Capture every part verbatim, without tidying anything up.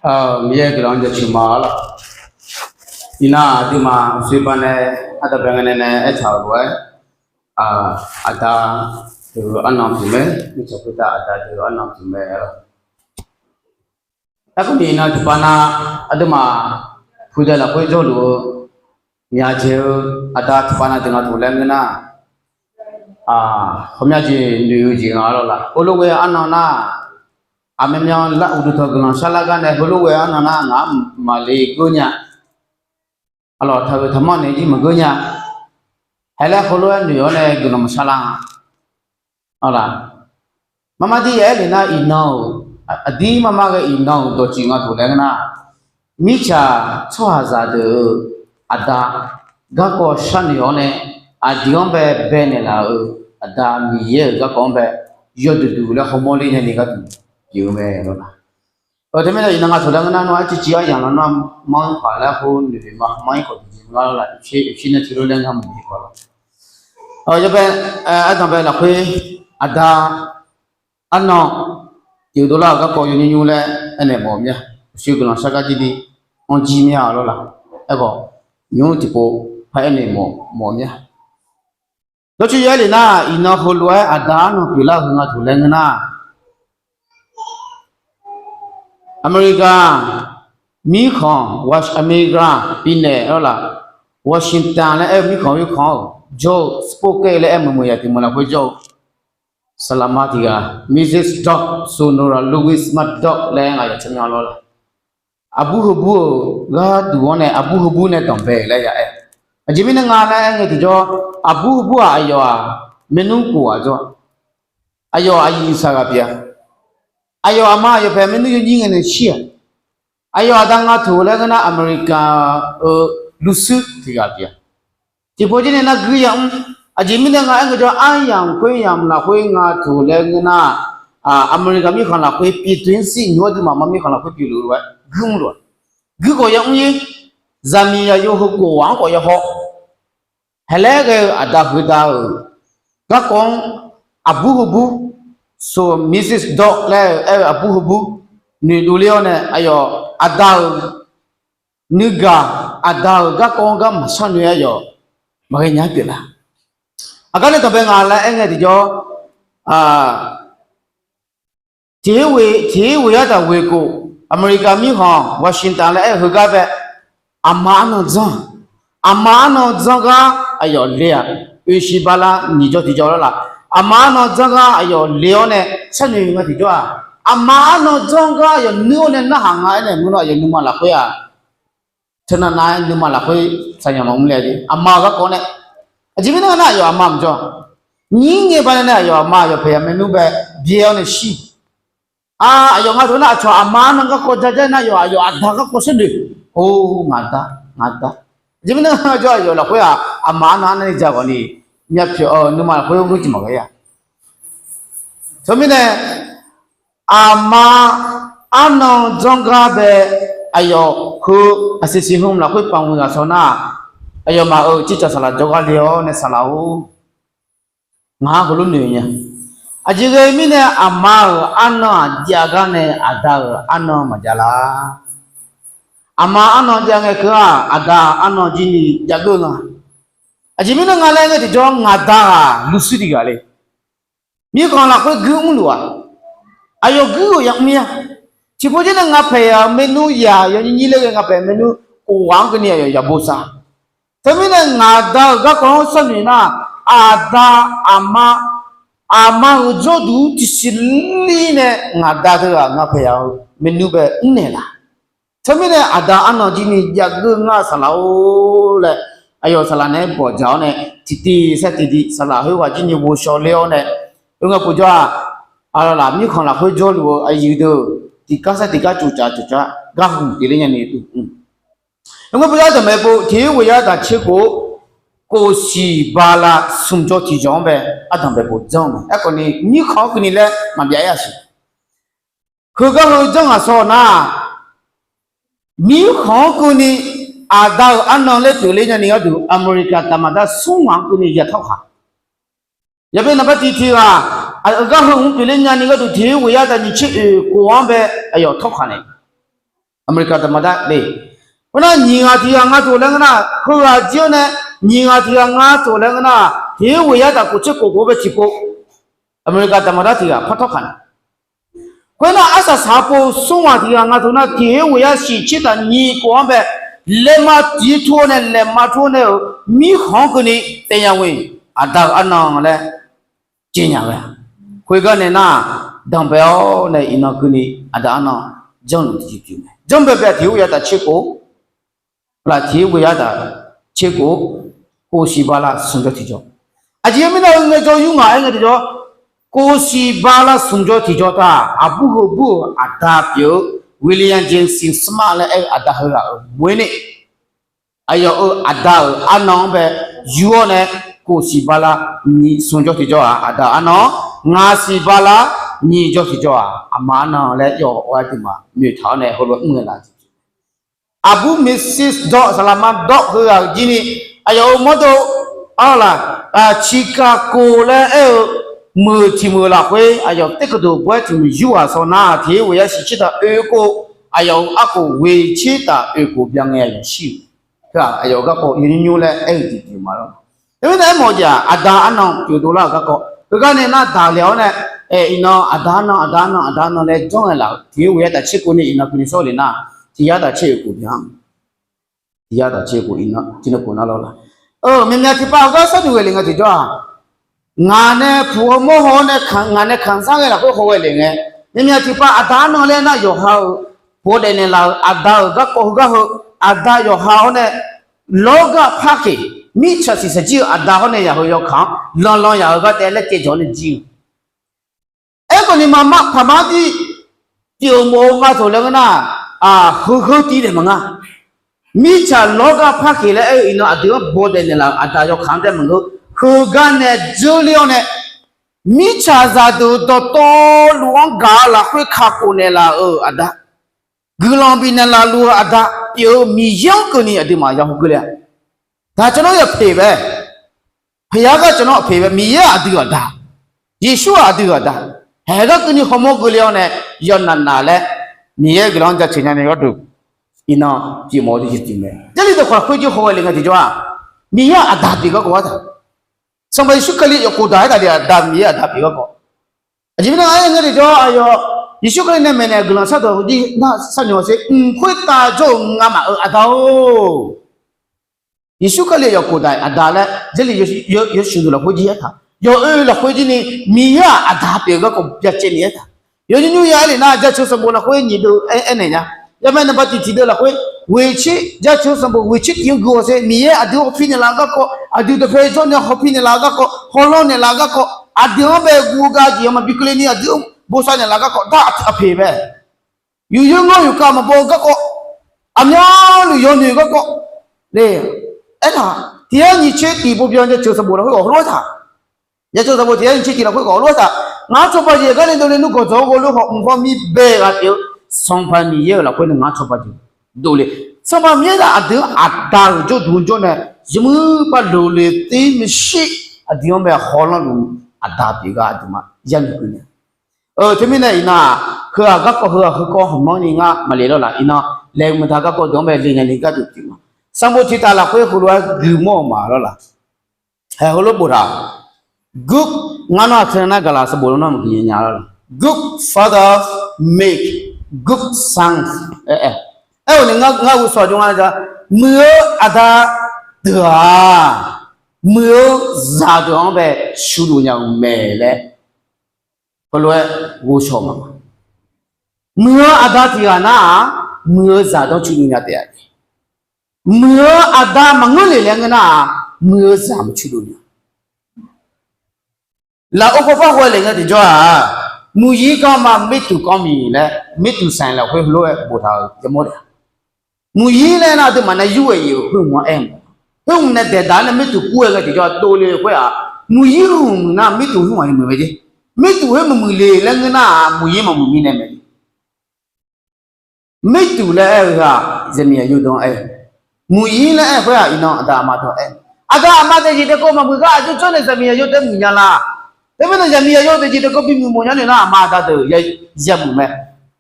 Miqyaer guiqlanq-anr jaceuq ma lor. Iqnan aqduimaf uqshoe baqdanae ardanqbae ngae nae nae aertaq-euq lof-aer, aqda deuq-eu arnan pyeuf mae, mirtsaq khoertav aqda deuq-eu arnan pyeuf mae lor. Aerkhawf ni iqnan tiqpav nav aqduimaf pudae lafkhoer jawrluf-eu myavjae-eu aqda tiqpav nav deuq nga taq laer ngeur nar, ghawqmya jeq noeq-eu jeq nga lor laf. Heulof ghae-eu arnan nar, aqmyanmyan lar uqduq tanq guiqlanq sharlar gar nae heulof ghae-eu arnan nar ngaq-anr maqle geur nya. Aqlawq taq-euq taqmanr naeq jir maqgeur nya. Haeq laer heulof-aer noeq-awr nae guiqlanq maqsharlar-a. Aqlawq, marmar dir yaer lef nar iqnan-euq, aqdir marmar ghae iqnan-euq dawqtsuif nga taq laer ngeur nar, mirtsaq tsawrhaqzaq deuq-euq aqda garkawv sharnoeq-awr nae, aqdui-anr bae baenaeq laf-euq aqda Miqyaer-euq garkawv-anr bae yawduq duq laer hawmawr ler nae ni gharduq pyeuf-eu mae lor laf. Teumirnae iqnan nga taq laer ngeur nar nawr arciv civ aryamq lar nar, manr paq laer khoer noeq ma manr-ir khawf tiqjeq nga lor laf. Oeqshir nae tiqlof laer ngar maqbi paq lor. Yawbae, ardanqbae lafkhoer aqda arnan tiqdov lar-euq garkawv yawnymr nymr laer aernaeq mawf mir-a. Oeqshir guiqlanq shar gar jir ni anr jir mir-a lor laf. Aerkhawf, nymr tiqpov par aernaeq mawf mawf mir-a. Dawrcoer yaer lef nar iqnan heulof-aer aqda arnan pyeuflar-eu heu nga taq laer ngeur nar, America mirkhanq, America binaeq lor laf, Washington laer aer-eu mirkhanq khoerkhanq-anr-euq jawr-eu Spokane laer aer meuq meuq yaq tiq meuq lafkhoer jawr-eu saqlaqma tiq ghaq Missus Dodd, Sonora Louise Murdock laer ngaq yawq tsawrmyanr lor laf. Aqbur heubur-euq gharduq-anr nae aqbur heubur nae danqbae laer ya aer. Aqjeq mirnae nga laer aer ngae tiqjawr, aqbur heubur-aq aqyawf-aq maernmr khof-aq jawr, aqyawf aqyuif saqghaq pyeuf-a. Aqyawf aqma aqyawf paeq maernmr yawnyir ngae nae shir-aq. Aqyawf aqda nga taq laer ngeur nar America-euq luvshuir tiq ghaq pyeuf-a. Tiqpov jir nae nar guir yamr. Aqjeq mirnae nga aer ngae jawr aryamq khoeryamq lafkhoer nga taq laer ngeur nar, America mirkhanq lafkhoer pyeuf toeq-anr shir nymr-anr duimaf ma mirkhanq lafkhoer pyeufluf lof-aer guir mr lof-a. Guir khawf yamr-ir, zaqmiq zaqyo heu khof-anr khawf yahaw. Haeq laer ghae-eu aqda heudeuq-euq garkawv-anr aqbur heubur, so Missus Dodd laer-eu aer-eu aqbur heubur noeqdov ler-awr nae aqyawf aqda-euq nuigaq aqda-euq garkawv-anr gar maqshar noeq-aer yawf maqghae nya-aer pyeuflar. Aqgar nae danqbae nga laer aer ngae tiqjawr, tiq her ghoeq yar taq ghoeq khof, America mirkhanq Washington laer aer-eu heugar bae, aqma arnan dzanr, aqma arnan dzanr gar aqyawf le-aq, oeshiq bala nyiq jawr tiq jawr lar laf. Aqma arnan dzanr gar aqyawf le-awr nae sharnoeq nga tiqjawr-aq, aqma arnan dzanr gar aqyawf nuir-awr nae narhaq nga aernaeq mr nar aqyawf nuima lafkhoer-aq, teunav nav-aer nuima lafkhoer saqyanq maqmr le-a jeq aqma-euq garkawv nae. Aqjeq mirnae nar aqyawf aqma mqjawr, nyir ngae baqdanae aqyawf aqma aqyawf paeq yaq maernmr bae byae-awr nae shir. Aqyawf nga taq nar aqcawq aqma arnan garkawv ja jar nar yawf aqyawf aqda garkawv sharnoeq. Or, ngaqda, ngaqda. Aqjeq mirnae jawr aqyawf lafkhoer-aq aqma arnan arnan ni ja ghawq ni, myavpyawq nuima lafkhoer ghoer jeq maqghae-a. Teumirnae aqma arnan dzanr gar bae aqyawf heu aqsiq siq hmq lafkhoer paf mq ghaq shaw nar, aqyawfmaf-euq tsirtsaq saqlaq jawrgar le-awr nae saqlaq-or, ngaq-anr heulof noeq nya. Aqjeq ghae mirnae aqma-euq arnan-aq jav gar nae aqda-euq arnan maqjav lar. Aqma arnan jav ngae keuv-aq aqda arnan jir ni jav geur nga. Aqjeq mirnae nga laer ngae tiqjawr ngaqda-aq luvshuir tiq ghaq le. Mirkhanq lafkhoer guir mrluf-aq, aqyawf guir-euq yamr mir-a. Tiqpov jir nae nga paeq-aq maernmr yaq yawnyir nyir laer ghae nga paeq maernmr khof ghaq-anr keuvni aqyawf yaq bosav. Teumirnae ngaqda-euq garkawv-anr sharnoeq nar, aqda aqma, aqma-euq jawrduq-anr tiqsiq lir nae ngaqda teughaq nga paeq-aq-eu maernmr bae mrnaeq laf. Teumirnae aqda arnan jir ni jav geur ngar saqlaq-or laer, aqyawf saqlaq naeq-aer bawqdzaq-awr nae tiqtiv sar tiqtiv saqlaq khoerghaq jir ni ghovshaw ler-awr nae, oe nga pov jawr-aq, aqlaf mirkhanq lafkhoer jawrluf-eu aqyuif deuq tiqkar sar tiqkar tsoftsaf tsoftsaf gar hmq pyeufler nyani, oe nga pov jawr ardanq bae pov tiq her ghoeq yar taq tser khof, kof siq bala smq jawr tiq jawq-anr bae ardanq bae pov janr-eu mae. Aerkhawf ni mirkhanq-anr keuvni laer maqbyav-ir-a siq. Heugar heu janr ghaq shaw nar, mirkhanq-anr keuvni aqda-euq arnan laer pyeufler nyani gharduq America taqmaq dar smr ghaq-anr keuvni ya tawrkhaq. Yaqbae naqbar tiq tiq ghaq, gar heu-anr pyeufler nyani gharduq tiq her ghoeq yar taq nyiq tser oeq khof-anr bae aqyawf tawrkhaq nae. Aqmeqliqkaq daqmaqdar le. Khoernar, nyiq ghaq tiq ghaq nga taq laer ngeur nar, heughaq jir-awr nae, nyiq ghaq tiq ghaq nga taq laer ngeur nar, tiq ghoeq yar taf khof tser khof khof bae tiqpov, Aqmeqliqkaq daqmaqdar tiq ghaq par tawr kaq nae. Khoernar, arsaq saq pov smr ghaq tiq ghaq nga taq nar, tiq ghoeq yar shiq tser taf nyiq khof-anr bae, laeqma tiq tur-awr nae, laeqma tur-awr nae-euq mirkhanq-anr keuvni taef nya-eu aqda-euq arnan laer jaev nya-eu-a. Khoergar nae nar, danqbae-awr nae iqnan keuvni aqda arnan janrluf tiqjeq pyeuf mae. Janrbae bae tiq ghoeq yar taf tser khof, laf tiq ghoeq yar taf tser khof, kof siq bala smq jawr tiq jawr. Aqjeq mirnae ngaejawr yur ngaq-aer ngae tiqjawr, kof siq bala smq jawr tiq jawr taq, aqbur heu bur-euq aqda pyeuf-eu William James Smart laer aer-eu aqda heughaq-euq moerni aqyawf-euq aqda-euq arnan-anr bae yur-awr nae, kof siq bala nyiq smq jawr tiq jawr-aq aqda-euq arnan, ngaq siq bala nyiq jawr tiq jawr-aq aqma arnan laer yawf-awr aqduimaf noeqtaq-awr nae heulof-aer mr-eu la. Aqbur Missis Dodd, saqlaqma Dodd heughaq-euq jir ni, aqyawf-euq mawrdo, arlaq, Chicago laer aer-eu meuq tiq meuq lafkhoer aqyawf terkeuv deuq bawr-aer tiq meuq yur ghaq saw nar, tiq ghoeq yar shiq tser taf oekhof, aqyawf-euq arkhof ghoeq tser taf oekhof byan ngae aqyawf shir-euq. Heu-aq aqyawf-euq garkawv yawnymr nymr laer aer-eu jeq pyeuf ma lawr. Teumirnae aermawf-eu jeq-aq, aqda arnan pyeuf dovlar-euq garkawv. Heugar nae nar daqle-awr nae, iqnan aqda arnan, aqda arnan, aqda arnan laer janr ngae laf-euq tiq ghoeq yar taf tser khof ni iqnan keuvni sawr le nar, tiq yar taf tser oekhof byan. Tiq yar taf tser khof iqnan tiqnan khof nar lawr la. Myav myav tiqpav heugar sharnoeq ghae le ngae tiqjawr-aq, ngaq nae puq-eu mawr haw-awr nae, ngaq nae kanqzar ghae lafkhoer haw ghae le ngae, myav myav tiqpav aqda arnan laer nar yawqha-euq bawdaef naeqlaf-euq aqda-euq garkawv heugar heu, aqda yawqha-awr nae lawrgar parkheq, mirtsaq siqsaq jir-eu aqda hawr nae yaq heu yawkaq-anr lanlan yaq-eu gar taef laer caevdzawq-awr nae jir-eu. Aerkhawf ni maqmar paqmar dir pyeuf-eu mawf-eu nga taq laer ngeur nar, heugheu tiv daef maqnga. Mirtsaq lawrgar parkheq laer aer-eu iqnan aqdui-anr bawdaef naeqlaf-euq aqda yawkaq-anr taef maqngeur. Heugar nae dzeurler-awr nae, mirtsaq zaqdeuq dawqtawvluf-anr gaq-eu lafkhoer kakhof naeqlaf-euq aqda, guiqlanq bifnaeq laf luf-eu aqda pyeuf-eu Miqyaer-anr keuvni aqduimaf ya hawkeuv le-a. Taq cawqnanr yawpeq bae, paqyar gar cawqnanr yawpeq bae, Miqyaer-aq aqdui-euq aqda, Yeqsur-aq aqdui-euq aqda, haeq gar keuvni hawmawr keuvle-awr nae, yawnaf naf laer Miqyaer guiqlanq-anr jaceuq nyani gharduq, iqnan pyeuf mawf-eu jeq pyeuf mae. Jarlif dawqkawq lafkhoer jir haw ghae le ngae tiqjawr-aq, Miqyaer-aq aqda pyeuf garkawv-ar taq, Sanqpaq Yeqsur Kali yawqkhof daq-aer taq le aqda, Miqyaer aqda pyeuf garkawv. Aqjeq mirnae aer ngae tiqjawr aqyawf Yeqsur Kali nae maeqnaeq-euq guiqlanq shardawq-eu jir nar sharnoeq-awq sher, mq khoertav jawr-euq ngamaf-euq aqda-or. Yeqsur Kali yawqkhof daq-aer aqda laer Jarlif yawshuif deuq lafkhoer jir aertaq, yawq oe lafkhoer jir ni Miqyaer-aq aqda pyeuf-eu garkawv byacaevni aertaq. Yawnymr nymr ya aer le nar, Jaceuq sanqbof lafkhoer nyiq deuq aernaeq nya. Yamaf naqba tiq tiq deuq lafkhoer ghoeqtser, Jaceuq sanqbof ghoeqtser tiq-anr gui-awq sher, Miqyaer aqdui-anr hawpir naeqlaf-eu garkawv, aqdui dawqpae jawr nae hawpir naeqlaf-eu garkawv, hawlanr naeqlaf-eu garkawv, aqdui-anr bae guv-eu gar jeq yawmaf bi keuvle ni aqdui-anr bosav naeqlaf-eu garkawv dar aqpoeq mae. Yufyoer ngar yufkav maqbaw-eu garkawv, aqmyanluf yawnoeq-eu garkawv, aertaq, tiq yar nyiq tser tiq bawbyan Jaceuq sanqbof lafkhoer ghawq heulof-aer taq. Jaceuq sanqbof tiq yar nyiq tser tiq lafkhoer ghawq heulof-aer taq. Ngaq-anr cawba jeq gar nae dovle nmr gawqdzawq-anr ghov lof khawf mqbaw mir bae ghaq pyeuf-eu Sanqpaq Miqyaer-euq lafkhoer nae ngaq-anr cawba jeq dovle. Sanqpaq Miqyaer-aq aqdui-anr aqda-euq jawrduq jawr nae yawmuiq bavloq le ter maeqshi aqdui-anr bae hawlanr luf aqda pyeuf gar aqduimaf yanoeq keuv nae. Teumirnae iqnan-aq, heu-aq garkawv heu-aq heukawv hawqmanrni ngar maqle lawr laf. Iqnan laeqhmq taq garkawv deuq-anr bae le ngae ni gharduq pyeuf ma. Sanqbof tiq taf lafkhoer heulof-aer guiqmawr-eu ma lawr laf. Haeq heulof boftaq, good, ngar nawr-aq teunar gaqlaq sanqbof lar nawr maqgui nya nya lawr laf. Good father make good sons. Aer-eu ni ngar ghovshaw jawr ngar, muiq-eu aqda deuq-aq, muiq-eu zaqdeuq-anr bae shuqluf nya-euq mae laer heulof-aer ghovshaw ma. Muiq-eu aqda tiq ghaq nar-aq, muiq-eu zaqdeuq-anr shuqluf nya taef-a. Muiq-eu aqda maqngeur le laer ngeur nar-aq, muiq-eu zaq maqshuqluf nya. Lafov kawv par haw-aer le ngae tiqjawr-aq, muiqyir kanr ma mirtuq kanr miq laer mirtuq saiq lafkhoer heulof-aer boftaq-euq yamawr taef-a. Muiqyir laer nar aqduimaf nae yur-eu jeq-euq khoer hmq-anr aer-eu mae. Khoer hmq nae daeqdaq-aer nae mirtuq kur-aer ngae tiqjawr dovle khoer-aq, muiqyir hmq muiq nar mirtuq khoer hmq-aq ni muiq mae jeq. Mirtuq khoer maqmuiq le laer ngeur nar-aq, muiqyir maqmuiq mirnae mae. Mirtuq laer aer-eu heu-aq, zaqmiq aqyuif deuq-anr aer. Muiqyir laer aer-eu khoer-aq, iqnan aqda aqma deuq-anr aer. Aqda aqma deuq jeq taef kawv maqmuiq gar aqjox jawr nae zaqmiq aqyuif deuq muiq nya la. Teumirnae zaqmiq aqyuif deuq jeq taef kawv bimuiq mawf nya naeq nar aqma aqda deuq ya muiq mae.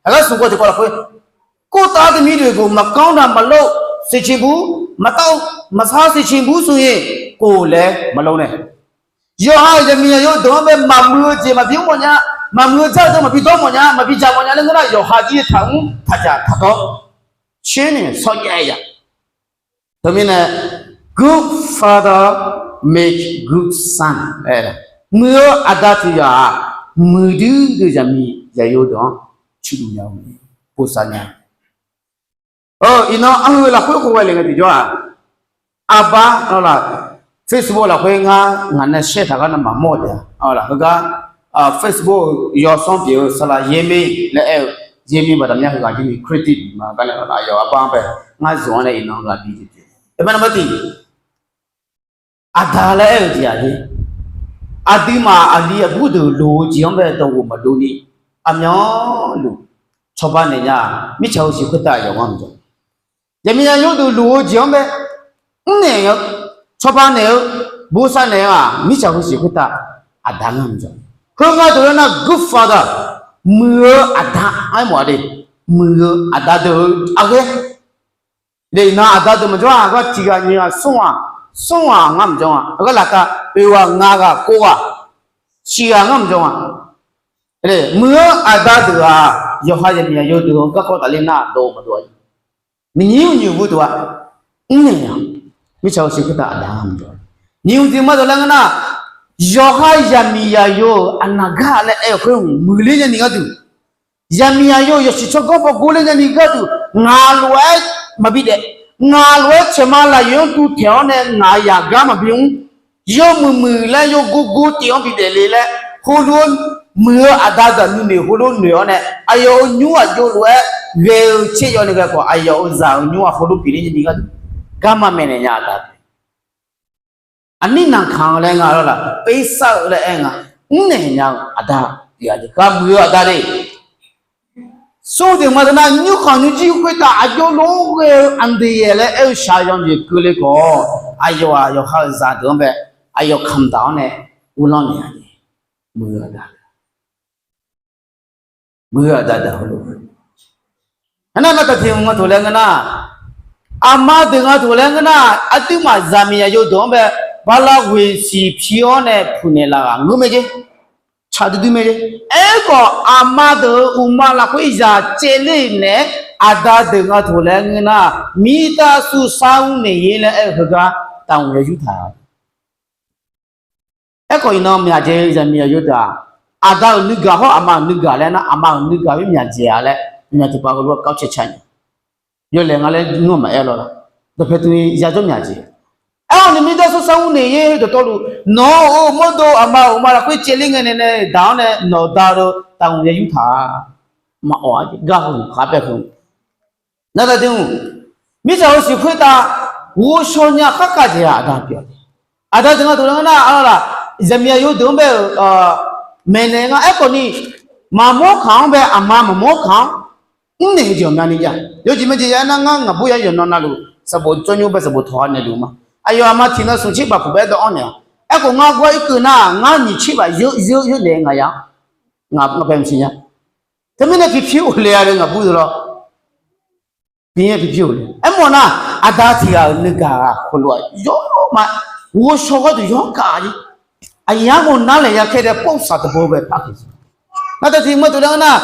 Aqgar smq kawv tiq kawv lafkhoer Kov tav-eu teumirnae deuq-eu မကောင်းတာမလုပ်စေချင်ဘူး, မတောင်း မစားစေချင်ဘူးဆိုရင် ကိုယ်လည်းမလုပ်နဲ့. Yawqha-euq zaqmiq zaqyo deuq-anr bae maqmuiq-eu jeq maqbi mr mawf nya, maqmuiq-eu dzar-eu deuq maqbi dawr mawf nya, maqbi dzaq mawf nya laer ngeur nar, yawqha jir taq mr taq dzaq taq dawr. Tser nae sawr jav-aer ya. Teumirnae, good father make good son. Muiq-eu aqda tiq ghaq-aq, muiqdui dui zaqmiq zaqyo deuq-anr cuqduq nya-eu, bosav nya-eu. Iqnan anr-eu lafkhoer khof ghae le ngae tiqjawr-aq, arbar-awr la, Facebook lafkhoer ngar ngaq nae share taq gar navmaqmawr-eu taef-a. Heugar Facebook-eu yawsanr pyeuf-eu saqlaq yaermir laer aer-eu, yaermir baqda mya heughaq jir ni credit bif ma gar nae aqyawf arbar-anr bae ngar zmq-anr nae iqnan ghaq bi jeq pyeuf. Aqma naqba tiq, aqda laer aer-eu jeq-aq le, aqduimaf aqli aqbur deuq loq-eu jeq-anr bae dawqghof maqdov ni, aqmyanluf cawba naeq nya-aq, mirtsaq heusiq khoertav aqyawf ngar maqjawr. Zaqmiq zaqyo deuq loq-eu jeq-anr bae mrnaeq-eu, cawba naeq-eu, bosav naeq-eu-aq, mirtsaq heusiq khoertav aqda ngar maqjawr. Khoerngae deuq laer nar good father, muiq-eu aqda aer mawf-a de, muiq-eu aqda deuq-eu aqghae. Iqnan aqda deuq maqjawr-aq, gar tiq ghaq nyiq ghaq smr ghaq, smr ghaq ngar maqjawr nga. Aqgar laftav oeq ghaq ngaq ghaq kov ghaq, shiq ghaq ngar maqjawr nga. Muiq-eu aqda deuq-aq, yawqha zaqmiq zaqyo deuq-anr garkawv tafler nar dov maqdov-a. Miqnyir uqnyiq bur dov-a. Mrnaeq-a, mirtsaq heusiq khoertav aqda ngar maqjawr. Nyiq uqdiq ma dawq laer ngeur nar, yawqha zaqmiq zaqyo-euq aqnaq gar laer aer-eu khoer-aq muiqler nyani gharduq, zaqmiq zaqyo yawshuif tsawrganr paw gorler nyani gharduq, ngaq lof-aer maqbi daef, ngaq lof-aer caeqma lafyoeq-anr duv taeq-awr nae ngaq yaq gar maqbi mr. Yawmuiq muiq laer yawgor gor tiv-anr bi daefle laer, heulof-aer muiq-eu aqda deuq nuinoeq heulof noeq-awr nae, aqyawf-euq nymr aqjox lof-aer ghae-eu tser yawf nae ghae khawf, aqyawf-euq zaq-euq nymr-aq heulof pyeufler nyani gharduq, garma maeqnaeq nya aqda. Aqnir nanqkaq-eu laer nga lawr laf, persar-eu laer aer nga, mrnaeq nya-eu aqda, gar muiq-eu aqda le. Smr deuq ma deuq nar, nymrkhanq nymrjir khoertav aqjox lof-aer ghae-eu aqdui yaeq laer aer-eu shaqzanq jeq keuvle khawf, aqyawf-aq yawqha-euq zaqdeuq-anr bae aqyawf kamq daq-awr nae uvlanr naeq-a. Muiq-eu aqda, muiq-eu aqda deuq heulof-aer, aqnar nar taqtiq nga toq laer ngeur nar, aqma deuq nga toq laer ngeur nar, aqduimaf zaqmiq zaqyo deuq-anr bae bala ghoeq siq pi-awr nae puq naeq laf ghaq ngeur mae jeq. Tsaq duidui mae jeq. Aerkhawf aqma deuq-euq uqma lafkhoer zaq caevler-euq naeq-aer, aqda deuq nga toq laer ngeur nar, mirtav sursar mr naeq-ir laer aer-eu heugar taqmq yawzur taq-a. Aerkhawf iqnan myaqdzaeq-eu zaqmiq zaqyo deuq-aq, aqda-euq nuigaq hawr aqma-euq nuigaq laer nar, aqma-euq nuigaq khoer myaqdzaeq-a laer, myaq tiqpav heulof-aer kawr cae ca nya. Yawlaeq nga laer nymr maqaer lawr la. Dawqpae tuvni yajawr myaqdzaeq. Aerkhawf ni mirtav sursar mr naeq-ir dawqtawvluf, nawq-euq mawrdo aqma-euq uqma lafkhoer caevler ngae nae nae daq-awr nae nawq da-eu taqmq yawzur taq-a. Maqawf-a, gar heu khar paer heu. Nar taqdui-aq, mirtsaq heusiq khoertav ghovshaw nya kharkav jeq-aq aqda pyeuf-a. Aqda deuq nga toq laer ngeur nar, aqlawq laf, zaqmiq zaqyo deuq-anr bae-euq maeqnaeq nga. Aerkhawf ni maqmawr kaq-anr bae aqma maqmawr kaq-anr mrnaeq-eu jeq ghawqmyani jav. Yawjeq majeq ya aernar, ngar ngaqbur ya yawqnan navluf sanqbof jawrnymr bae sanqbof tawq-a naeqluf ma. Aqyawf aqma tiqnan smq tser baf puq bae-aer dawv-anr naeq-awq. Aerkhawf ngar gar irkeuv nar, ngar nyiq tser baf yeur yeur yeur naeq-eu ngaq ya. Ngaq pae maqsiq nya. Teumirnae tiqpir ghofle-a le ngaqbur deuq lawr. Tiqpir ghofle. Aermawf nar, aqda tiq ghaq-euq nuigaq ghaq heulof-aer yawma ghovshaw gharduq yawkhav-a. Aqyawf-anr ghawqnar laeq ya kaer dae povsaq taqbo bae par keuq. Nar taqtiq mawr tov laer ngeur nar,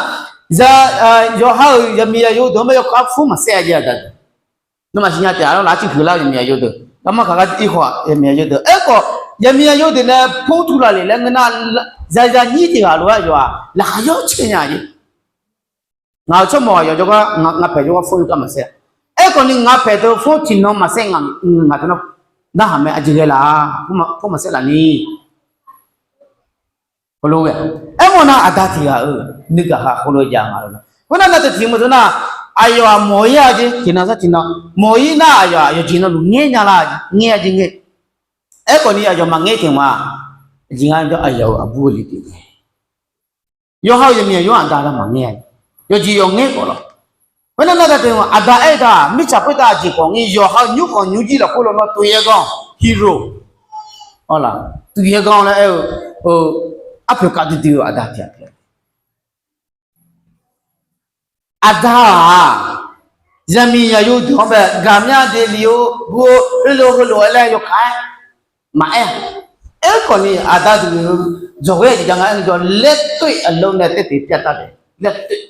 yawqha-euq zaqmiq zaqyo deuq-anr bae yawkhav fur maqsaer-a jeq aqda deuq. Nawmaf siqnya taef-a lawr, laf arcuiv huiqlar-eu zaqmiq zaqyo deuq, garma kaq gar irkhawf zaqmiq zaqyo deuq. Aerkhawf zaqmiq zaqyo deuq nae pur tuvlaf lef laer ngeur nar, zaqzaq nyir tiq ghaq lof-aer yawf-aq laqkhaq yawr cae nya-a jeq. Ngaq-euq tsawrmawq aqyawf jawrgar, ngaq paeq jawrgar fur yawkhav maqsaer-a. Aerkhawf ni ngaq paeq teu fur tiqnan maqsaer ngaq, ngaq teu nar, narhaq mae aqjeq ghae laf-a, fur maqsaer laf ni. Heulof-aer, aermawf nar aqda tiq ghaq-euq nuigaq khaq heulof-aer jav nga lawr. Khoernar nar taqtiq mawr tov nar, aqyawf-aq mawq-ir-a jeq tiqnan sar tiqnan, mawq-ir nar aqyawf-aq yawqjeq navluf ngaer nya lar, ngaer-a jeq ngaer. Aerkhawf ni aqyawf maqngaer teq ma. Aqjeq ngar jawr aqyawf-euq aqbur-eu li pyeuf mae. Yawqha-euq zaqmiq zaqyo-anr aqda lar maqngaer-a. Yawqjeq yawf ngaer khawf lawr. Khoernar nar taqtiq aqda aer-eu taq mirtsaq khoertav aqjeq khawf ngaer, yawqha-euq nymrkhanq nymrjir lafkhoer lawr nar tuiq yaer ganr hero, tuiq yaer ganr laer aer-eu, arpoeq kav duidui-eu aqda tiq ghaq pyeuf. Aqda-aq, Zaqmiq zaqyo deuq-anr bae gaqmya daeflif-eu bu-eu heulof heulof-aer laer yawkaq-aer maqaer-a. Aerkhawfni aqda deuq-eu dzawqghae tiqjav nga aer-eu jawr laer toeq aqlawr nae taef teq pyav taq daef laer toeq.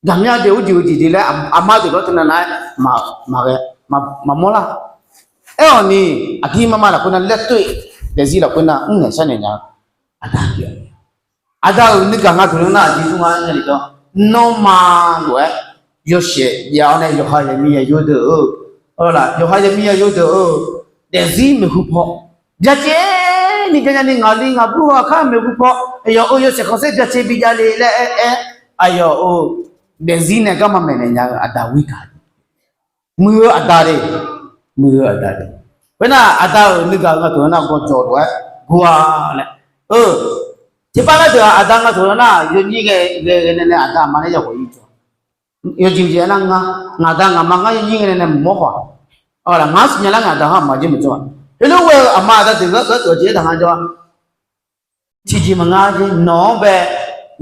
Gaqmya daef-eu jeq-eu jeq jeq laer aqma deuq lawr teunav nav-aer maqghae maqmawr lar. Aerkhawfni aqdirmar ma lafkhoer nar laer toeq daefzir lafkhoer nar mrnaeq sharnaeq nya-eu aqda pyeuf-a. Aqda-euq nuigaq nga deuq-anr nar aqjeq zmr nga aer-eu jawr, nawmaf lof-aer yawshaef jav-awr nae yawqha zaqmiq zaqyo deuq-eu, yawqha zaqmiq zaqyo deuq-eu daefzir maeqhu paw byacaevni janrnya ni ngaqli ngaqbur aqkar maeqhu paw, aqyawf-euq yawshaef khanqsaer byacaev bi javle laer aer-aer, aqyawf-euq daefzir nae garma maeqnaeq nya-eu aqda ghoer gaq. Muiq-eu aqda le, muiq-eu aqda le. Khoernar aqda-euq nuigaq nga deuq-anr nar gawqjawq lof-aer gor-a laer. Eu, tiqpav nar deuq-aq aqda nga deuq-anr nar yawnyir ghae ghae nae nae aqda aqma nae yaghawq ir jawr. Yawjeq jeq-aer nar ngar ngaqda ngaqma ngar yawnyir ghae nae nae mq mawr khawf-aq, ngar siqnya lar ngaqda hawr aqma jeq maqjawr-a. Heulof ghae-eu aqma aqda deuq gharduq aqjeq aertaq nga jawr-a. Tiqjeq maqnga jeq nawq-anr bae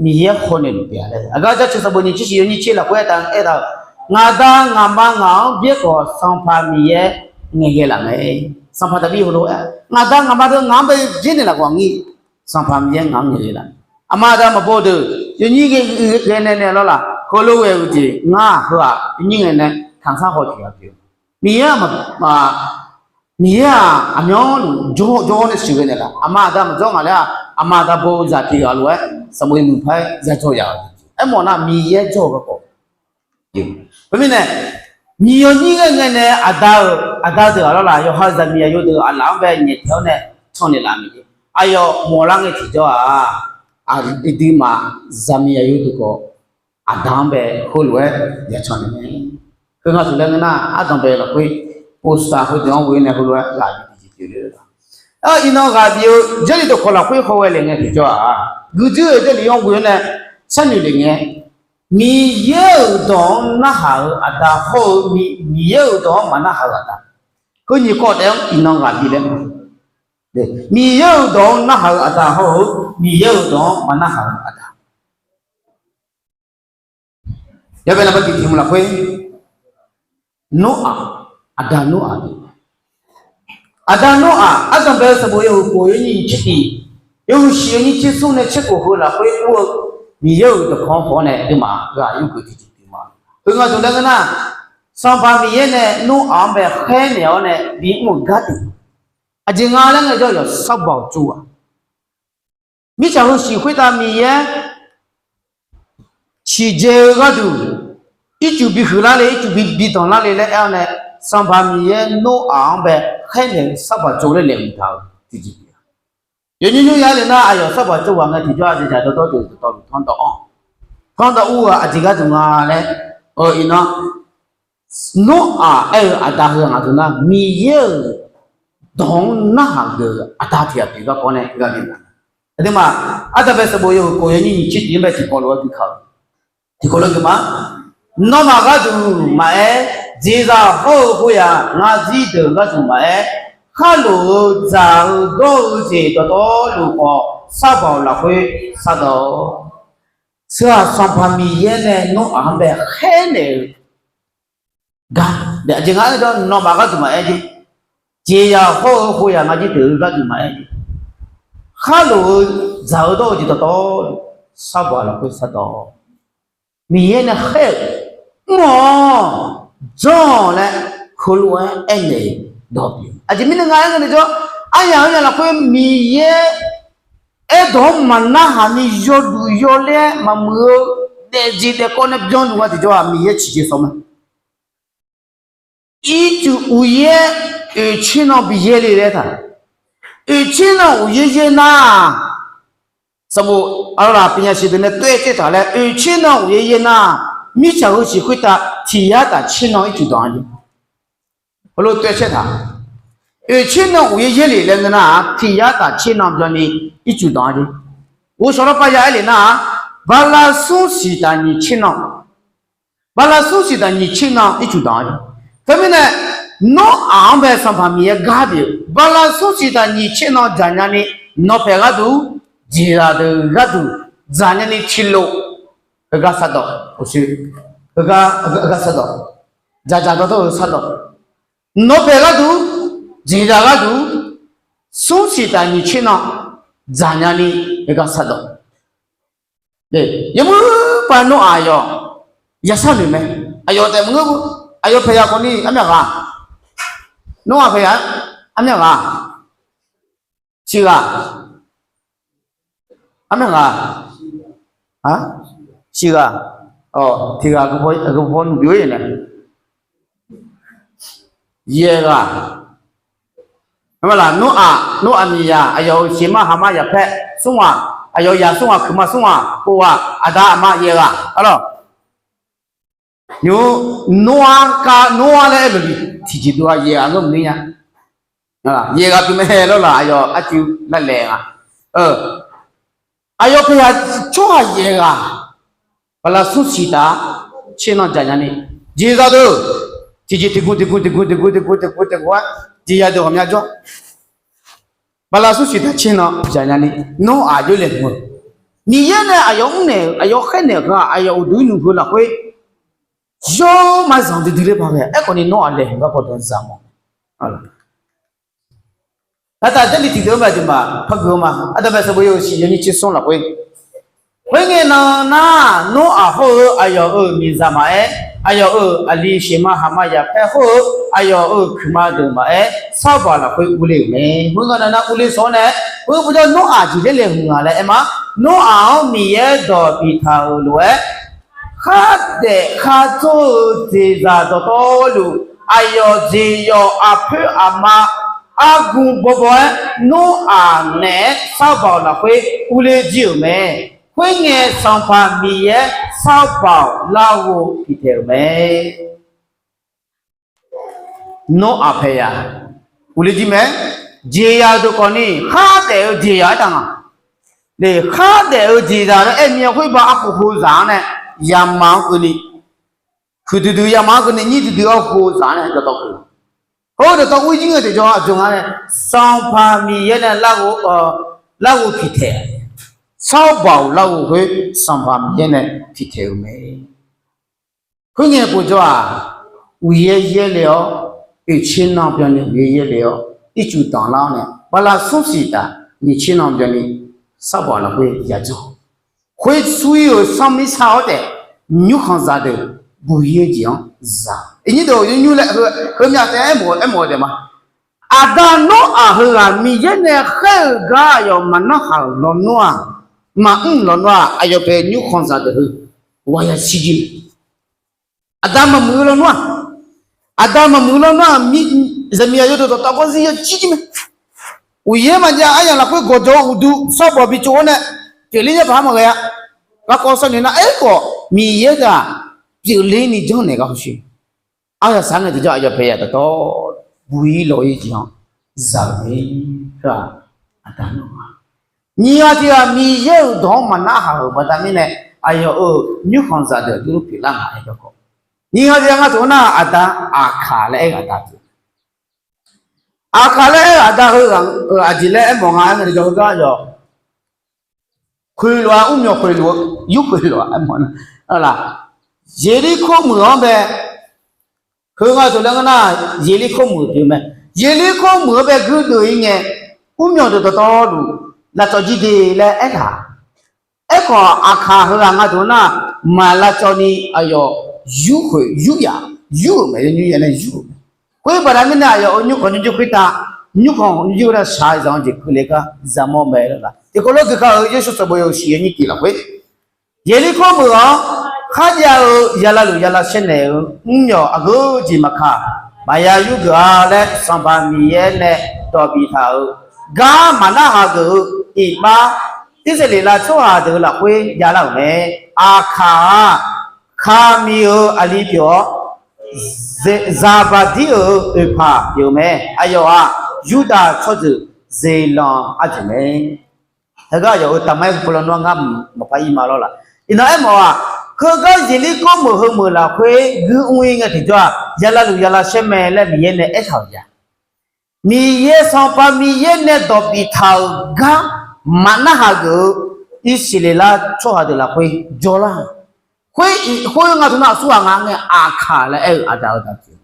Miqyaer khawf naeq luf taef-a laer. Aqgar Jarcoeq sanqbof nyiq tser shiq yawnyir tser lafkhoer aertaq-eu, ngaqda ngaqma ngaq-anr byaer khawf Sanqpaq Miqyaer ngaeqghae laf mae. Sanqpaq taqbi heulof-aer ngaqda ngaqma deuq ngaq-anr bae byaer naeq laf khawf ngir, Sanqpaq Miqyaer ngaq-anr ngaeqghae laf. Aqma aqda maqbaw deuq yawnyir ghae ghae nae nae lawr laf, heulof ghae-eu jeq ngar heu-aq yawnyir ghae nae tanqsar haw tiq ghaq pyeuf-eu. Miqyaer-aq, Miqyaer-aq aqmyanluf jawr jawr nae sheuqghae naeqlaf. Aqma aqda maqjawr ngaq laer-aq, aqma aqda baw-eu zaq tiq ghaq lof-aer sanqbof muiq par-aer ya jawr ya-eu. Aermawf nar Miqyaer jawr-eu garkawv. Khoermirnae, nyiq yawnyir ghae ngae nae aqda-euq aqda deuq-aq lawr laf, yawqha zaqmiq zaqyo deuq aqlaf-anr bae nyaeftaeq-awr nae cannaeq laf mae. Aqyawf mawflar ngae tiqjawr-aq, aqduimaf zaqmiq zaqyo deuq khawf aqda-anr bae heulof-aer yacan naeq mae. Khoergar taq laer ngeur nar, ardanq bae lafkhoer poster heudeuq-anr ghoe nae heulof-aer ghaq bif tiqjeq pyeuf le-a. Iqnan ghaq bif-eu Jarlif dawqkawq lafkhoer hawghae le ngae tiqjawr-aq, guiqdzuir-euq Jarlif-anr ghoe-awr nae sharnoeq le ngae, Miqyaer-euq dawq-anr narhaq-eu aqda hawr-eu Miqyaer-euq dawq-anr maqnarhaq-eu aqda, heu nyiq kawv taef-anr iqnan ghaq bif laer ma. Miqyaer-euq dawq-anr narhaq-eu aqda hawr-eu Miqyaer-euq dawq-anr maqnarhaq-eu aqda. Yawbae lafbae tiq tiq mq lafkhoer, Noraq, aqda Noraq, aqda Noraq ardanq bae-eu sanqbof yawhuiq khof yawnyir nyiq tser tiq, yawhuiq shiq yawnyir tser smr nae tser khof heu lafkhoer ur-eu Miqyaer-euq dawqkawq-anr haw-awr nae aqduimaf ghaq yawgeuf tiqjeq pyeuf ma. Heu nga dawq laer ngeur nar, Sanqpaq Miqyaer nae Noraq-anr bae khaernaeq-awr nae bimr-euq gardeuq, aqjeq nga laer ngaejawr yawq sar baoq tsov-aq, mirtsaq heusiq khoertav Miqyaer ciqdzae-eu gharduq, ircuf bihuiq lar le, ircuf bi bidanq lar le laer aer-awr nae, Sanqpaq Miqyaer Noraq-anr bae khaernaeq-eu sar baoq tsov laer laeqhmq taq-eu tiqjeq pyeuf-a. Yawnymr nymr ya le nar, aqyawf sar baoq tsov ghaq ngae tiqjawr aqjeq dzaq dawrdawr deuq dawqtawvluf tanrdawv-anr tanrdawv ur-eu aqjeq gharduq nga laer, iqnan Noraq aer-eu aqda heu ngaq deuq nar, Miqyaer-euq dawq-anr narhaq geuf-eu aqda tiq ghaq pyeuf garkawv nae gharduq. Aqduimaf ardanq bae sanqbof yawhuiq khof yawnyir nyiq tser tiq-anr bae tiqkawv lof-aer bi kaq-eu, tiqkawv lof-aer geuf ma. Nawmaf gharduq maqaer, jeqzaq hawr-eu khoeryaq ngar zir deuq gharduq maqaer, kharlof-eu dzaq-eu dawr-eu jeq dawqtawvluf khawf sar baoq lafkhoer sar dawq-awr, Seuq-aq, Sanqpaq Miqyaer nae Noraq-anr bae khaernaeq-eu gar, aqjeq nga-aer jawr nawmaf gharduq maqaer jer. Jeqzaq hawr-eu khoeryaq ngar jir deuq-eu gharduq maqaer jer. Kharlof-eu dzaq-eu dawr-eu jeq dawqtawvluf sar baoq lafkhoer sar dawq-awr, Miqyaer nae khaer-euq mr-awq, janr-awq laer heulof-aer aernaeq dawq pyeuf. Aqjeq mirnae nga aer ngae nae jawr, aryaq aryaq lafkhoer Miqyaer aerdawq-anr maqnarhaq ni yawduq yawler-aer maqmuiq-eu daefjeq daefkawv nae byanluf nga tiqjawr-aq, Miqyaer ciqjeq sawq mae. Ircuf uqyaer oeqtser nan bi yaerle laer taq. Oeqtser nan uqyaer yaer nar-aq, sanqbof aqlaf paqnya siq deuq nae toer caer taq laer, oeqtser nan uqyaer yaer nar-aq, mirtsaq heusiq khoertav tiq yar taf tser nan ircuf danq-a jeq. Heulof toer caer taq. Oeqtser nan uqyaer yaerle laer ngeur nar-aq, tiq yar taf tser nan byanni ircuf danq-a jeq. Ghovshaw lawrpav ya aer lef nar-aq, bala smr siq taf nyiq tser nan bala smr siq taf nyiq tser nan ircuf danq-a jeq. Teumirnae, Noraq-anr bae Sanqpaq Miqyaer gar pyeuf-eu bala smr siq taf nyiq tser nan dzaqnya ni, nawq paeq gharduq, jeqzaq deuq gharduq dzaqnya ni tiqlof heugar sardawq, heugar, heugar sardawq. dzaqdzaq dawrdawr-eu sardawq, nawr paeq gharduq, jeqzaq gharduq, smr siq taf nyiq tser nan dzaqnya ni heugar sardawq. Yawmuir pav Noraq yawq yashar noeq mae. Aqyawf taef maqngeur, aqyawf paeq yaq khawf ni armyaq ghaq, Noraq paeq yaq armyaq ghaq, siq ghaq, armyaq ghaq, siq ghaq, tiq ghaq, aqgeu paw nmr byov-ir nae yaeq ghaq. Armar laf, Noraq, Noraq miqyaq, aqyawf-euq siqmar haqmar yaqpaer smr ghaq, aqyawf yaq smr ghaq, kuiqma smr ghaq, pov ghaq, aqda aqma yaeq ghaq arlawq. Nymr, Noraq ka, Noraq laer aer-eu tiqjeq dov-a, yaeq ghaq ngeur maqngeur nya. Yaeq ghaq pyeuf mae lawr laf, aqyawf arcuiv lavlaeq nga. Aqyawf paeq yaq tsawrhaq yaeq ghaq, bala smr siq taf tser nan dzaqnya ni, jeqzaq deuq tiqjeq tiqguv tiqguv tiqguv tiqguv tiqguv tiqguv tiqguv-aer jeqzaq deuq ghawqmya jawr, bala smr siq taf tser nan dzaqnya ni, Noraq jawrlaeq hmq-eu Miqyaer nae aqyawf mrnaeq-euq, aqyawf khaernaeq-euq heu-aq, aqyawf uqduq nuq heu lafkhoer yawr ma zanq duidui ler paq ghae. Aerkhawf ni Noraq laeqhmq garkawv dawq zanq mawf. Artaf Jarlif tiqdeuq-anr bae aqduimaf pargeu-eu ma. Ardanqbae sanqbof yawhuiq shiq yawnyir tser smr lafkhoer, khoerngae nan nar, Noraq hawr-eu aqyawf-euq miqzaq maqaer, aqyawf-euq aqli siqma haqma yaqpaer hawr-eu aqyawf-euq kuiqma deuq maqaer, sarbaq lafkhoer urle-euq mae. Khoerngae nan nar urle shawr-awr nae, khoer bujawr Noraq jeq laer laeqhmq nga laer aer ma. Noraq-anr Miqyaer dawq biftaq-euq lof-aer, khardaef khardzawr-eu jeqzaq dawqtawvluf, aqyawf jeq yawf aqpoer aqma argu bawbaw-aer, Noraq naeq-aer sarbaq lafkhoer urler jir-euq mae. Khoerngae, Sanqpaq Miqyaer sarbaq larghov biftaeq-euq mae. Nawr aqpaeq yaq, uqle jir mae. Jeqzaq deuq khawf ni khardaef-eu jeqzaq aertaq nga. Khardaef-eu jeqzaq laer aer mir-a, khoerba arkhof khov zaq-anr nae, yamaf-anr keuvni, huiqdui dui yamaf-anr keuvni, nyir duidui-awr khov zaq-anr nae dawqtawv keuv. Hawr dawqtawv ur jir ngae tiqjawr aqjox nga nae, Sanqpaq Miqyaer nae larghov, larghov tiqtaeq, sawrbaoq larghov khoer Sanqpaq Miqyaer nae tiqtaeq-eu mae. Khoerngae povjawr-aq, uqyaer yaerle-awr, oeqtser nan byanni uqyaer yaerle-awr, ircuf danqlar-awr nae, bala smr siq taf nyiq tser nan byanni sawrbaoq lafkhoer yadzawr. Khoer sur-ir-euq sanr mir sar-awr taef, nymrkhanq zaqdeuq buq-ir-eu jeq-anr za. Iqnyir deuq nymr laer heumyav taef-aer aermawf-eu taef ma. Aqda Nawr-aq heughaq Miqyaer nae khaer-euq gar aqyawf maqnarhaq-euq lawnmr-aq, maqmr-euq lawnmr-aq, aqyawf paeq nymrkhanq zaqdeuq heu ghawqya shirjir. Aqda maqmuiq-eu lawnmr-aq, aqda maqmuiq-eu lawnmr-aq, zaqmiq aqyawf deuq dawqtawv gawrzir ya jir jir mae. Uqyaer maqjav aryamq lafkhoer gawqjawq-eu uqduq sawrbaoq bitsov-awr nae pyeufler nya paq-aer maqghae-a. Garkawv sharnoeq nar, aerkhawf Miqyaer-aq pyeufler ni janrnaeq gar hawsher. Aryaq sar ngae tiqjawr aqyawf paeq yaq dawqtawv buq-ir lawq-ir jeq-anr za-euq mae. Heu-aq, aqda Nawr-aq, nyiq ghaq tiq ghaq Miqyaer-euq dawq-anr maqnarhaq-euq baqda mirnae, aqyawf-euq nymrkhanq zaqdeuq durlur pyeuflar nga aer garkawv. Nyiq ghaq tiq ghaq nga taq-eu nar, aqda Aqkaq laer aer-eu aqda pyeuf. Aqkaq laer aer-eu aqda heu-aq, aqjeq laer aermawf nga aer ngae tiqjawr heugar yawq khoeqlof-a, mrmyawq khoeqlof-eu, yur khoeqlof-a aermawf nar, Yeqlirkor meuq-anr bae, heu nga taq laer ngeur nar, Yeqlirkor meuq pyeuf mae. Yeqlirkor meuq-anr bae guirdeuv-ir ngae, mrmyawq deuq dawqtawvluf lavcawv jir de laer aertaq. Aerkhawf, Aqkaq heughaq nga taq-eu nar, maq lavcawv ni aqyawf yur khoeq yur yaf, yur-euq mae, yur-euq mae. Khoer baqda mirnae aqyawf-euq nymrkhanq nymrjir khoertav, nymrkhanq nymrjir khoertav shaqzanq-eu jeq keuvle gar zaqmawr mae lawr. Tiqkawv lof-aer guiqkar-euq Yeqsur sanqbof yawhuiq shiq yawnyir tiq lafkhoer, Yeqlirkor meuq-anr kharjav-eu yalavluf yalavsaer naeq-eu mrmyawq aqgeu jeq maqkaq, maqya yurgeuf-a laer Sanqpaq Miqyaer nae dawq biftaq-euq gar maqnarhaq geuf-eu iqbax, Irsaqleqlav tsawrhaq deuq-eu lafkhoer javlar-euq mae. Aqkaq-aq, Kaqmiq-euq aqli pyeuf-awr, Zaqbaqdir-euq oeqpaq pyeuf-eu mae. Aqyawf-aq, Yurdav tsawrjeuq Zeqlanq arjeuq mae. Heugar aqyawf-euq taqmaer pov lawnmr-anr ngar maqpar ir ma lawr laf. Iqnan aermawf-aq, heugar Yeqlirkor meuq heu meuq lafkhoer guir mr-ir ngae tiqjawr-aq, yalavluf yalavsaer mae laer Miqyaer nae aertaq-euq ya. Miqyaer Sanqpaq Miqyaer nae dawq biftaq-euq gar maqnarhaq geuf-eu Irsaqleqlav tsawrhaq deuq lafkhoer jawrlar-euq Khoer, khoer nga teu nar aqsurghaq nga ngae, Aqkaq laer aer-eu aqda-eu daq pyeuf.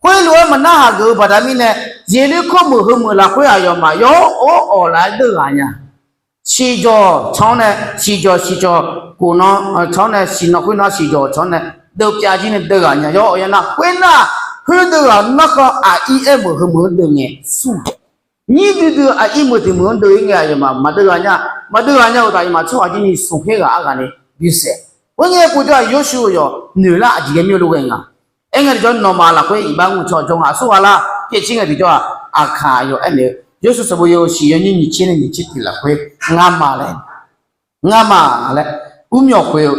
Khoerlof-aer maqnarhaq geuf-eu baqda mirnae, Yeqlukhar meuq heu meuq lafkhoer aqyawfmaf yawr or awq laf-aer deuvghaq nya. Siqjawq can-awr nae, siqjawq siqjawq khof nan can-awr nae, siqnan khoernan siqjawq can-awr nae, deuvpyav jir nae deuvghaq nya yawr awq ya nar, khoernar, khoerdeuv ghaq narkhan aqir aer meuq heu meuq-anr deuv ngae sur. Nyir duidui aqir meuq tiq meuq-anr deuv-ir ngae aqyawfmaf maqdeuvghaq nya. Maqdeuvghaq nya-euq taf aqyawfmaf tsawrhaq jir ni smq khoerghaq arghaq ni bisaef. Khoerngae povjawr-aq Yorsuv-euq yawq noeq lar aqjeq ghae mir-eu lof ghae nga. Aerngae tiqjawr nawmaf lafkhoer iqbax mr-eu tsawrjawr nga. Aqsurghaq lar pyaev tser ngae tiqjawr-aq, Aqkaq yawf aernaeq-eu Yorsuv sanqbof yawhuiq shiq yawnyir nyiq tser nae nyiq tser tiq lafkhoer ngar ma laer ngar ma laer, ur myawq khoeq-eu,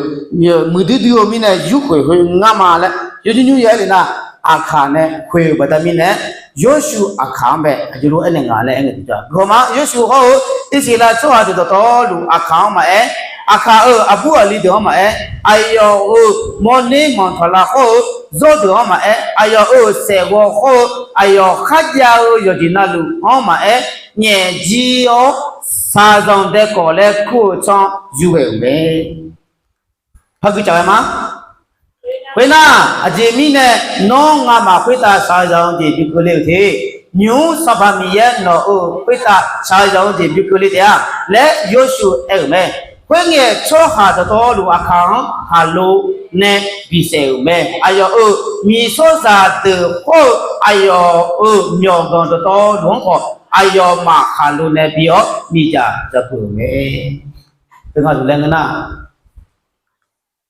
muiqdui dui-eu mirnae yur khoeq khoer ngar ma laer, yawjur nymr ya aer le nar, Aqkaq nae khoeq-euq baqda mirnae, Yorsuv Aqkaq-anr bae aqjeq lof aernaeq nga laer aer ngae tiqjawr-aq, guiqlanq ma Yorsuv hawr-eu Irsaqleqlav tsawrhaq deuq dawqtawvluf Aqkaq-anr maqaer, Aqkaq-euq aqbur aqli deuq-anr maqaer, aqyawf-euq mawrner manqtaq la hawr-eu zawrdeuq-anr maqaer, aqyawf-euq saeqghawv hawr-eu aqyawf kharjav-eu yawqjeq navluf-anr maqaer, nyaef jir-awr shaqzanq dae khawf laer kur-eu tsanr yur ghae-euq mae. Par guicaf ghae ma. Khoernar, aqjeq mirnae nawr ngamaf khoertav shaqzanq-eu jeq bikeuv le-euq te. Nymq-mr Sanqpaq Miqyaer nawq-euq khoertav shaqzanq-eu jeq bikeuv le taef-a laer Yorsuv aer-euq mae. Khoerngae tsawrhaq dawqtawvluf Aqkaq-anr khaqlo nae bisaef-euq mae. Aqyawf-euq miqsawrzaq deuq hawr-eu aqyawf-euq myawqganq dawqtawvluf-anr khawf aqyawfmaf khaqlo nae bi-awr miqdzaq dzaqkeuv-euq mae. Teugar laer ngeur nar,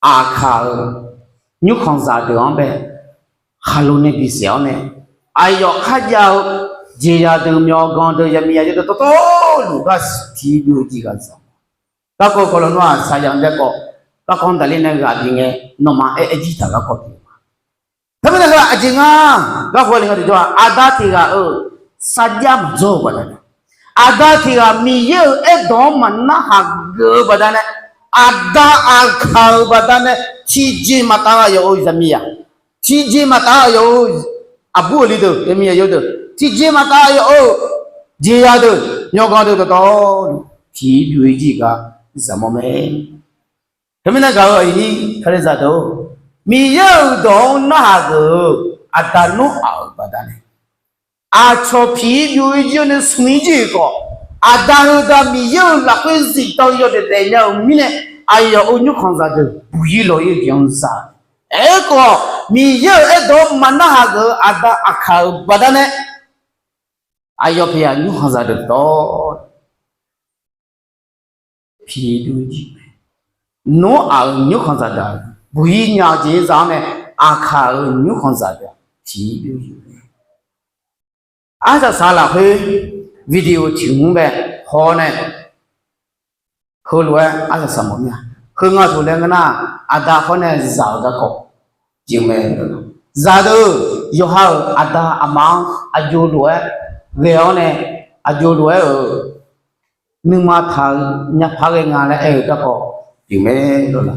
Aqkaq-euq nymrkhanqzaq deuq-anr bae khaqlo nae bisaef-awr nae, aqyawf kharjav-eu jeqzaq deuq myawqganq deuq zaqmiqzaq deuq dawqtawvluf gar tiqbymr jeq ghaq zanq. Garkawv kawv lawnmr-aq saqyaq dae khawf, garkawv daqler nae ghaq bif ngae, nawmaf aer aer jir taq garkawv pyeuf ma. Teumirnae heu aqjeq nga, garkawv le nga tiqjawr-aq, aqda tiq ghaq-euq sarjax maqjawr-eu baqdanae, aqda tiq ghaq Miqyaer-euq aerdawq-anr maqnarhaq geuf-eu baqdanae, aqda Aqkaq-euq baqdanae tiqjeq maqtaf-eu aqyawf-euq zaqmiqzaq, tiqjeq maqtaf-eu aqyawf-euq aqbur aqli deuq, yaqmiqzaq yawdeuq, tiqjeq maqtaf aqyawf-euq jeqzaq deuq, myawqganq deuq dawqtawvluf tiqbymr jeq ghaq zaqmawr mae. Teumirnae gaq-eu aqyuif nyir kalizaq deuq-or, Miqyaer-euq dawq-anr narhaq geuf-eu aqda Noraq-euq baqdanae, aqcawq piq-ir byov-ir jir-awr nae smq-ir jir-euq khawf, aqda heudeuq Miqyaer-euq lafkhoer zifdan yawdaef daefnya-euq mirnae, aqyawf-euq nymrkhanqzaq deuq buq-ir lawq-ir-eu jeq-anr za. Aerkhawf, Miqyaer-euq aerdawq-anr maqnarhaq geuf-eu aqda Aqkaq-euq baqdanae, aqyawf pyeuf-aq nymrkhanqzaq deuq dawq Noraq-euq nymrkhanqzaq deuq-aq, buq-ir nya-eu jeq-anr za-awr nae, Aqkaq-euq nymrkhanqzaq deuq-aq, tiqbymr Arsaq saq lafkhoer video tiq hmq bae haw-awr nae, heulof-aer arsaq saq mawf mir-a. Heu nga taq laer ngeur nar, aqda hawr nae zaq-euq garkawv jeq mae. Zaqdeuq yawqha-euq aqda aqma-anr aqjox lof-aer ghae-awr nae, aqjox lof-aer-euq nuima taq-eu nyapar ghae nga laer aer-eu garkawv jeq mae lor la.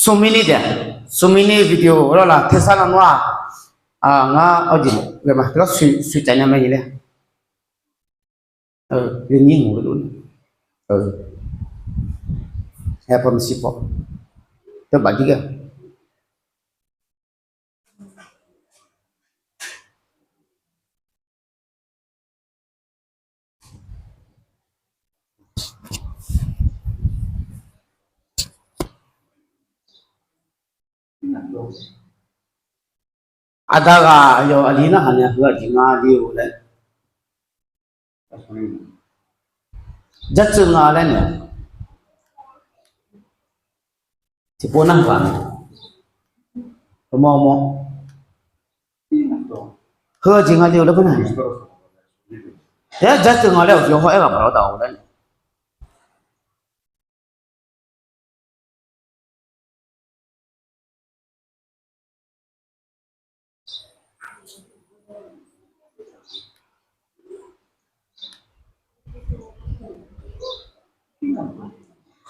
Smq mirnir taef, smq mirnir video lawr laf tersar lan nmr-aq, ngar awqjeq ghae ma teugar suiqtsaf nya mae laer. Yawnyir hmq-eu lof-aer, aer paw maqsiq paw, teubaf jir ghae. Aqda ghaq yawf aqli narhaq nae heu aqjeq nga le-euq laer, jartseuv nga laer naeq, tiqpov narhaq nae, mawr mawr, heu aqjeq nga le-euq laer khoer nar, aer jartseuv nga laer-euq yawhawr aer ghaq maqlawr taf-eu laer naeq.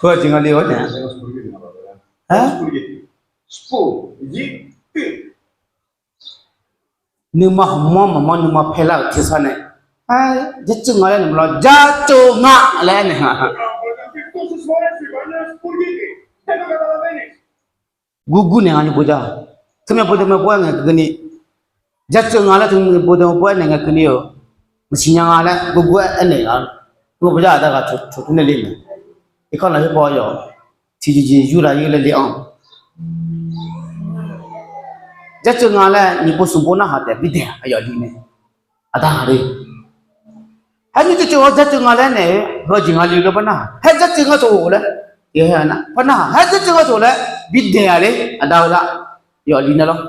Heu aqjeq nga le-awr naeq, nuima hmq manr maqmanr nuima paerlar-euq tersar nae, Aer, jarceuv nga laer naeq maqlawr, jarceuv nga laer aernaeq nga. Gurgur naeq nga nymr pov jar. Teumyanr pov teumyanr pov-aer ngaeqkeuvni, jarceuv nga laer teumyanr pov teumyanr pov-aer naeq ngaeqkeuvni-euq, maqsiq nya nga laer gurgur-aer aernaeq nga. Nymr pov jar aqda ghaq taqtaq nae le nae, irkanr lafkhoer paw yawf tiqjeqjeq yurlaf-ir laer le-anr, jarceuv nga laer nyiq pov smq pov narhaq taef bidaeq aqyawf li nae, aqda ghaq le. Haer nymr jarceuv-awr jarceuv nga laer naeq-eu heu jeq nga li-eu laer par narhaq, haer jarceuv nga taq laer, par narhaq, haer jarceuv nga taq laer bidaeq-aq le, aqda-eu lar, yawf li nae lawr.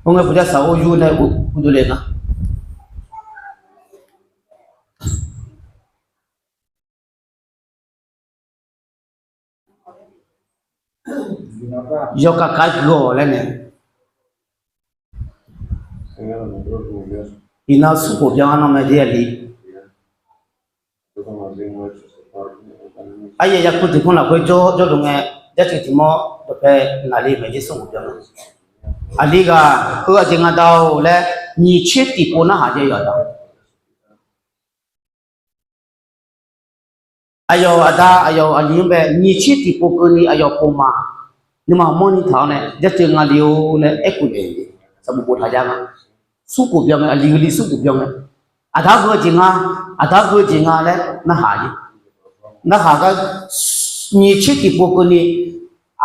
Khoerngae pov jar saq-awr yur nae ur dovle nga. Yawkaq kaq-aer guiq-awq laer nae, iqnan smrkhof byan-anr nanr mae jer aqli. Aryaef yarkov tiqkanr lafkhoer jawr jawrluf ngae, jarceuv tiq mawr dawqpae naqli maeq jer smrkhof byan-anr. Aqli ghaq-eu aqjeq nga da-or laer nyiq tser tiqpov narhaq jaev yawf da. Aqyawf aqda aqyawf aqli-anr bae nyiq tser tiqpov keuvni aqyawf pov ma. Nuima hawmawr ni taq-awr nae jarceuv nga le-or laer aerkhof naeq, saqbof boftaq jar nga. Smrkhof byan ngae, aqli-eu li smrkhof byan ngae, aqda-anr heu jeq nga, aqda-anr heu jeq nga laer narhaq-ir. Narhaq gar nyiq tser tiqpov keuvni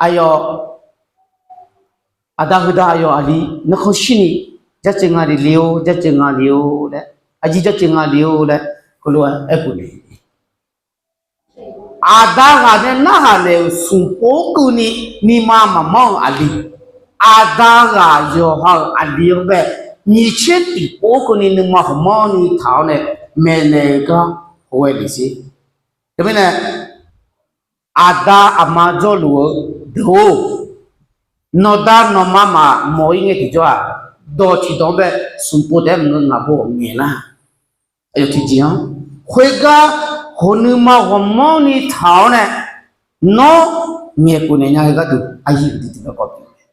aqyawf aqda heu da aqyawf aqli narkhan shirni, jarceuv nga le le-or, jarceuv nga le-or laer, aqjir jarceuv nga le-or laer, heulof-aer aerkhof naeq. Aqda ghaq nae narhaq naeq-euq smq pov keuvni nuima maqmanr-eu aqli, aqda ghaq yawqha-euq aqli-anr bae nyiq tser tiqpov keuvni nuima hawmawr ni taq-awr nae maeqnaeq-eu gar hawghae lef sher. Teumirnae aqda aqma jawrluf-eu deuq-or, nawqda nawqma maqmawf-ir ngae tiqjawr-aq, dawq tiqdawq-anr bae smq pov taef-aer maqngeur ngaq pov ngaeq nar, aqyawf tiqjeq-anr khoergar hawq nuima ghawqmanrni taq-awr nae, nawr ngaeqkhof naeq nya-eu gharduq aqyuif tiqtiq garkawv pyeuf-eu mae.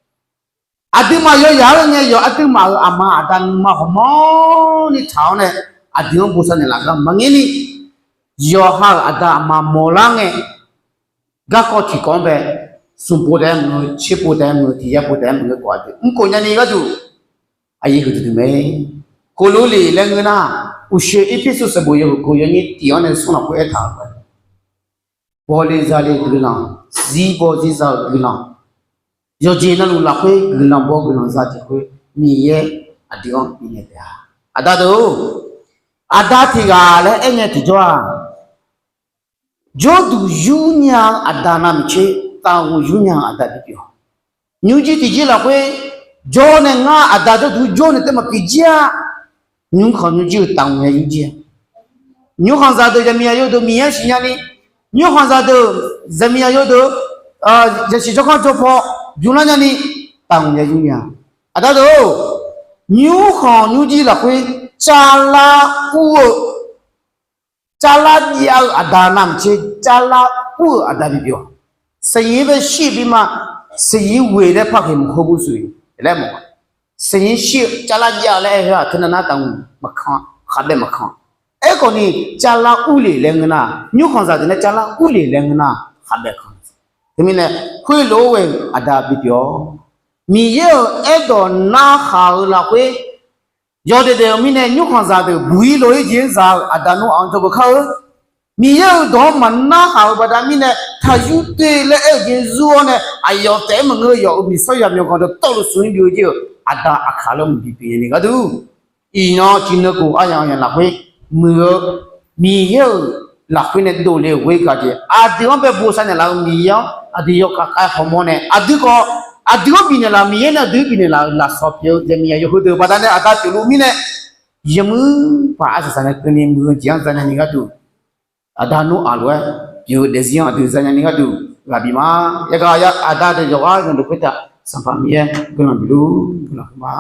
Aqduimaf yawyaq-anr ngae yawq aqduimaf-euq aqma aqda nuima ghawqmanrni taq-awr nae, aqdui-anr bosav naeqlaf gar maqngeur ni, yawqha-euq aqda aqma mawqlar ngae, garkawv tiqkawv-anr bae, smq pov taef-aer maqngeur, tser pov taef-aer maqngeur, tiq yar pov taef-aer maqngeur khawf, aqdui mrkhof nyani gharduq aqyuif huiqdui dui mae. Koloqleq laer ngeur nar, uqshoe Erpersu sanqbof yawhuiq kov yawnyir tiq-anr nae smr lafkhoer aertaq-euq mae. Bawle zale guiqlanq, zir baw zir za-euq guiqlanq, yawqjeq navluf lafkhoer guiqlanq baw guiqlanq za jeq khoer, Miqyaer aqdui-anr bifnaeq taef-a. Aqda deuq-or, aqda tiq ghaq laer aer ngae tiqjawr-aq, jawrduq yur nya-eu aqda navmaqtser, taqghoq yur nya-eu aqda bipyeuf-awq. Nymrjir tiqjir lafkhoer jawr nae ngar aqda jawrduq jawr nae taef maqpyeuf jir-a. Nymrkhanq nymrjir-eu taqghoq ya yur jir-a. Nymrkhanq zaqdeuq zaqmiqzaq yawdeuq Miqyaer siqnya ni, nymrkhanq zaqdeuq zaqmiqzaq yawdeuq zaqsiq jawrkanr jawrpaw bymr lar nya ni, taqghoq ya yur nya. Aqda deuq-or, nymrkhanq nymrjir lafkhoer carlar ur-eu, carlar jav-eu aqda navmaqtser, carlar ur-eu aqda bipyeuf-awq. Saqyiq-anr bae shir-eu bima, saqyiq ghoeq laer par ghae maqkhar bu sui laer mawf-a. Saqyiq-anr shir-eu carlar jav-eu laer aer-eu-aq, teunav nar taqghoq maqkan, khaqbae maqkan. Aerkhawf ni, carlar urlef laer ngeur nar, nymrkhanq zaqdeuq nae carlar urlef laer ngeur nar, khaqbae kan. Teumirnae, khoerlof-aer ghae-euq aqda bipyeuf-awq. Miqyaer-euq aerdawq narhaq-eu lafkhoer yawdaef daef-eu mirnae, nymrkhanq zaqdeuq buq-ir lof-aer jeq-anr za-eu aqda nmr aq-anr jawrgeuf kar-eu. Miqyaer-euq dawq-anr maqnarhaq-eu baqda mirnae, taqyur doe laer aer-eu jeq zur-awr nae, aqyawf taef-aer maqngeur-eu yawf-euq miqsawr yaqmyawf ganq deuq tawvluf smq-ir bi-eu jir-euq aqda aqkaq laer maqbi pyeuf nya ni gharduq, iqnan tiqnan khof aryamq aryamq lafkhoer muiq-eu Miqyaer-euq lafkhoer nae dovle-euq ghoer gaq jeq aqdui-anr bae bosav naeqlaf-eu Miqyaer-anr aqdui yawkhav khav-aer hawmawr nae, aqdui khawf aqdui-anr bifnaeq laf-eu Miqyaer nae aqdui-anr bifnaeq laf-euq lafsawq pyeuf-eu zaqmiqzaq yawhuiq deuq baqda nae aqda pyeufluf mirnae, yawmuiq paq arsaq saq nae keuvni muiq-eu jeq-anr zanya ni gharduq, aqda nmr aq lof-aer pyeuf-eu daefzir-anr aqdui zanya ni gharduq ghaq bif ma. Yagaq aqda deuq yawqghaq yawqdeuq khoertav Sanqpaq Miqyaer guiqlanq bif luf guiqlanq ma.